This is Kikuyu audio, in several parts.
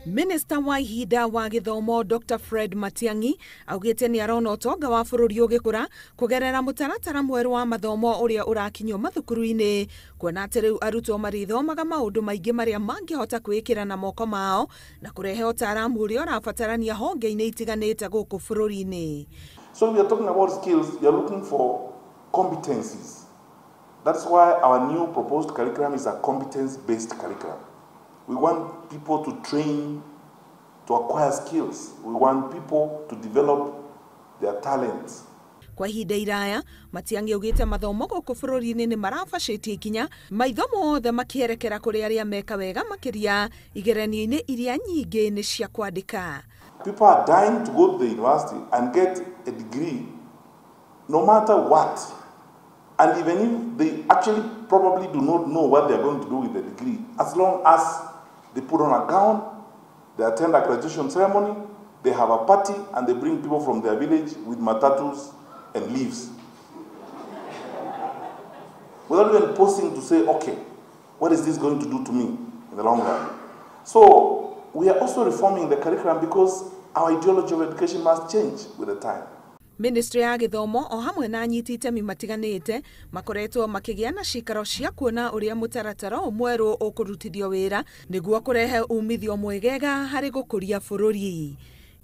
Minista wa ihinda wa gĩthomo Dr. Fred Matiang'i augĩte nĩ arona ũtonga wa bũrũri ũgĩkũra kũgerera mũtaratara mwerũ wa mathomo ũrĩa ũrakinyio mathukuru-inĩ, kuona atĩ rĩu arutwo marĩthomaga maũndũ maingĩ marĩa mangĩhota kwĩĩkĩra na moko mao na kũrehe ũtaaramu ũrĩa ũrabatarania honge-inĩ itiganĩte gũkũ bũrũri-inĩ. So we are talking about skills, we are looking for competencies. That's why our new proposed curriculum is a competence-based curriculum. We want people to train to acquire skills. We want people to develop their talents. Kwa ihinda iraya, Matiang'i augĩte mathomo gũkũ bũrũri-inĩ nĩ marabacĩtie ikinya, maitho mothe makĩerekera kũrĩ arĩa meka wega makĩria igeranio-inĩ iria nyingĩ nĩ cia kwandĩka. People are dying to go to the university and get a degree no matter what. And even if they actually probably do not know what they are going to do with the degree, as long as they put on a gown, they attend a graduation ceremony, they have a party, and they bring people from their village with matatus and leaves. Without even pausing to say, okay, what is this going to do to me in the long run? So we are also reforming the curriculum because our ideology of education must change with the time. Ministry ya gĩthomo o hamwe na anyiti itemi matiganĩte makoretwo makĩgĩa na cikaro cia kuona ũrĩa mũtaratara ũyũ mwerũ ũkũrutithio wĩra nĩguo kũrehe umithio mwegega harĩ gũkũria bũrũri.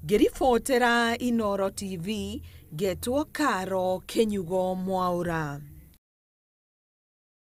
Ngĩribotera Inooro TV, ngetwo Karo Kĩnyugo Mwaũra.